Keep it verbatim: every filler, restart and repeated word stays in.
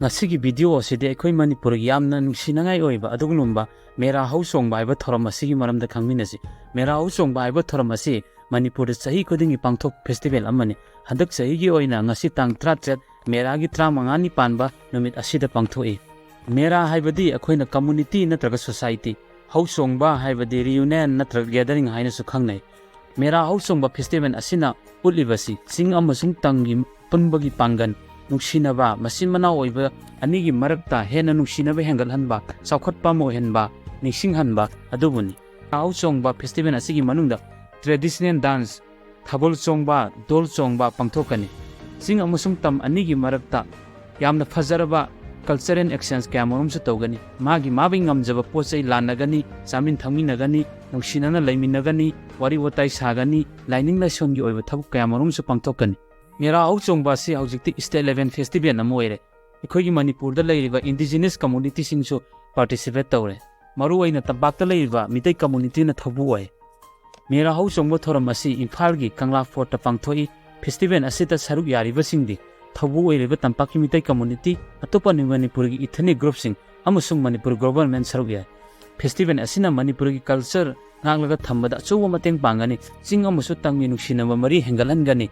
ꯉꯁꯤꯒꯤ ꯚꯤꯗꯤꯑꯣ ꯑꯁꯤꯗꯤ ꯑꯩꯈꯣꯏ ꯃꯅꯤꯄꯨꯔꯒꯤ ꯌꯥꯝꯅ ꯅꯨꯡꯁꯤꯅꯉꯥꯏ ꯑꯣꯏꯕ ꯑꯗꯨꯒꯨꯝꯂꯕ ꯃꯦꯔꯥ ꯍꯧ ꯆꯣꯡꯕ ꯍꯥꯏꯕ ꯊꯧꯔꯝ ꯑꯁꯤꯒꯤ ꯃꯔꯝꯗ ꯈꯪꯃꯤꯟꯅꯁꯤ꯫ ꯃꯦꯔꯥ ꯍꯧ ꯆꯣꯡꯕ ꯍꯥꯏꯕ ꯊꯧꯔꯝ ꯑꯁꯤ ꯃꯅꯤꯄꯨꯔꯗ ꯆꯍꯤ ꯈꯨꯗꯤꯡꯒꯤ ꯄꯥꯡꯊꯣꯛ ꯐꯦꯁꯇꯤꯚꯦꯜ ꯑꯃꯅꯤ꯫ ꯍꯟꯗꯛ ꯆꯍꯤꯒꯤ ꯑꯣꯏꯅ ꯉꯁꯤ ꯇꯥꯡ ꯇꯔꯥꯇꯔꯦꯠ ꯃꯦꯔꯥꯒꯤ ꯇꯔꯥꯃꯉꯥꯅꯤ ꯄꯥꯟꯕ ꯅꯨꯃꯤꯠ ꯑꯁꯤꯗ ꯄꯥꯡꯊꯣꯛꯏ꯫ ꯃꯦꯔꯥ ꯍꯥꯏꯕꯗꯤ ꯑꯩꯈꯣꯏꯅ ꯀꯝꯃꯨꯅꯤꯇꯤ ꯅꯠꯇ꯭ꯔꯒ ꯁꯣꯁꯥꯏꯇꯤ, ꯍꯧ ꯆꯣꯡꯕ ꯍꯥꯏꯕꯗꯤ ꯔꯤꯌꯨꯅꯤꯌꯟ ꯅꯠꯇ꯭ꯔꯒ ꯒꯦꯗꯔꯤꯡ ꯍꯥꯏꯅꯁꯨ ꯈꯪꯅꯩ꯫ ꯃꯦꯔꯥ ꯍꯧ ꯆꯣꯡꯕ ꯐꯦꯁꯇꯤꯚꯦꯜ ꯑꯁꯤꯅ ꯎꯠꯂꯤꯕꯁꯤ ꯆꯤꯡ ꯑꯃꯁꯨꯡ ꯇꯝꯒꯤ ꯄꯨꯟꯕꯒꯤ ꯄꯥꯡꯒꯜ, ꯅꯨꯡꯁꯤꯅꯕ, ꯃꯆꯤꯟ ꯃꯅꯥꯎ ꯑꯣꯏꯕ ꯑꯅꯤꯒꯤ ꯃꯔꯛꯇ ꯍꯦꯟꯅ ꯅꯨꯡꯁꯤꯅꯕ ꯍꯦꯟꯒꯠꯍꯟꯕ, ꯆꯥꯎꯈꯠꯄ ꯑꯃ ꯑꯣꯏꯍꯟꯕ, ꯅꯤꯡꯁꯤꯡꯍꯟꯕ ꯑꯗꯨꯕꯨꯅꯤ꯫ ꯃꯦꯔꯥ ꯍꯧ ꯆꯣꯡꯕ ꯐꯦꯁꯇꯤꯚꯦꯜ ꯑꯁꯤꯒꯤ ꯃꯅꯨꯡꯗ ꯇ꯭ꯔꯦꯗꯤꯁꯅꯦꯜ ꯗꯥꯟꯁ, ꯊꯥꯕꯜ ꯆꯣꯡꯕ, ꯗꯣꯜ ꯆꯣꯡꯕ ꯄꯥꯡꯊꯣꯛꯀꯅꯤ꯫ ꯆꯤꯡ ꯑꯃꯁꯨꯡ ꯇꯝ ꯑꯅꯤꯒꯤ ꯃꯔꯛꯇ ꯌꯥꯝꯅ ꯐꯖꯔꯕ ꯀꯜꯆꯔꯦꯜ ꯑꯦꯛꯁꯆꯦꯟꯖ ꯀꯌꯥ ꯃꯔꯨꯝꯁꯨ ꯇꯧꯒꯅꯤ꯫ ꯃꯥꯒꯤ ꯃꯥꯒꯤ ꯉꯝꯖꯕ ꯄꯣꯠ ꯆꯩ ꯂꯥꯟꯅꯒꯅꯤ, ꯆꯥꯃꯤꯟ ꯊꯛꯃꯤꯟꯅꯒꯅꯤ, ꯅꯨꯡꯁꯤꯅꯅ ꯂꯩꯃꯤꯟꯅꯒꯅꯤ, ꯋꯥꯔꯤ ꯋꯥꯇꯥꯏ ꯁꯥꯒꯅꯤ, ꯂꯥꯏꯅꯤꯡ ꯂꯥꯏꯁꯣꯟꯒꯤ ꯑꯣꯏꯕ ꯊꯕꯛ ꯀꯌꯥ ꯃꯔꯨꯝꯁꯨ ꯄꯥꯡꯊꯣꯛꯀꯅꯤ꯫ ꯃꯦꯔꯥ ꯍꯧ ꯆꯣꯡꯕ ꯑꯁꯤ ꯍꯧꯖꯤꯛꯇꯤ ꯁ꯭ꯇꯦꯠ ꯂꯦꯚꯦꯜ ꯐꯦꯁꯇꯤꯚꯦꯜ ꯑꯃ ꯑꯣꯏꯔꯦ꯫ ꯑꯩꯈꯣꯏꯒꯤ ꯃꯅꯤꯄꯨꯔꯗ ꯂꯩꯔꯤꯕ ꯏꯟꯗꯤꯖꯤꯅꯁ ꯀꯝꯃꯨꯅꯤꯇꯤꯁꯤꯡꯁꯨ ꯄꯥꯔꯇꯤꯁꯤꯄꯦꯠ ꯇꯧꯔꯦ꯫ ꯃꯔꯨꯑꯣꯏꯅ ꯇꯝꯄꯥꯛꯇ ꯂꯩꯔꯤꯕ ꯃꯤꯇꯩ ꯀꯝꯃꯨꯅꯤꯇꯤꯅ ꯊꯧꯕꯨ ꯑꯣꯏ꯫ ꯃꯦꯔꯥ ꯍꯧ ꯆꯣꯡꯕ ꯊꯧꯔꯝ ꯑꯁꯤ ꯏꯝꯐꯥꯜꯒꯤ ꯀꯪꯂꯥ ꯐꯣꯔꯠꯇ ꯄꯥꯡꯊꯣꯛꯏ꯫ ꯐꯦꯁꯇꯤꯚꯦꯜ ꯑꯁꯤꯗ ꯁꯔꯨꯛ ꯌꯥꯔꯤꯕꯁꯤꯡꯗꯤ ꯊꯧꯕꯨ ꯑꯣꯏꯔꯤꯕ ꯇꯝꯄꯥꯛꯀꯤ ꯃꯤꯇꯩ ꯀꯝꯃꯨꯅꯤꯇꯤ, ꯑꯇꯣꯞꯄ ꯃꯅꯤꯄꯨꯔꯒꯤ ꯏꯊꯅꯤꯛ ꯒ꯭ꯔꯨꯞꯁꯤꯡ ꯑꯃꯁꯨꯡ ꯃꯅꯤꯄꯨꯔ ꯒꯣꯚꯔꯟꯃꯦꯟꯠ ꯁꯔꯨꯛ ꯌꯥꯏ꯫ ꯐꯦꯁꯇꯤꯚꯦꯜ ꯑꯁꯤꯅ ꯃꯅꯤꯄꯨꯔꯒꯤ ꯀꯜꯆꯔ ꯉꯥꯛꯂꯒ ꯊꯝꯕꯗ ꯑꯆꯧꯕ ꯃꯇꯦꯡ ꯄꯥꯡꯒꯅꯤ꯫ ꯆꯤꯡ ꯑꯃꯁꯨꯡ ꯇꯝꯒꯤ ꯅꯨꯡꯁꯤꯅꯕ ꯃꯔꯤ ꯍꯦꯟꯒꯠꯍꯟꯒꯅꯤ꯫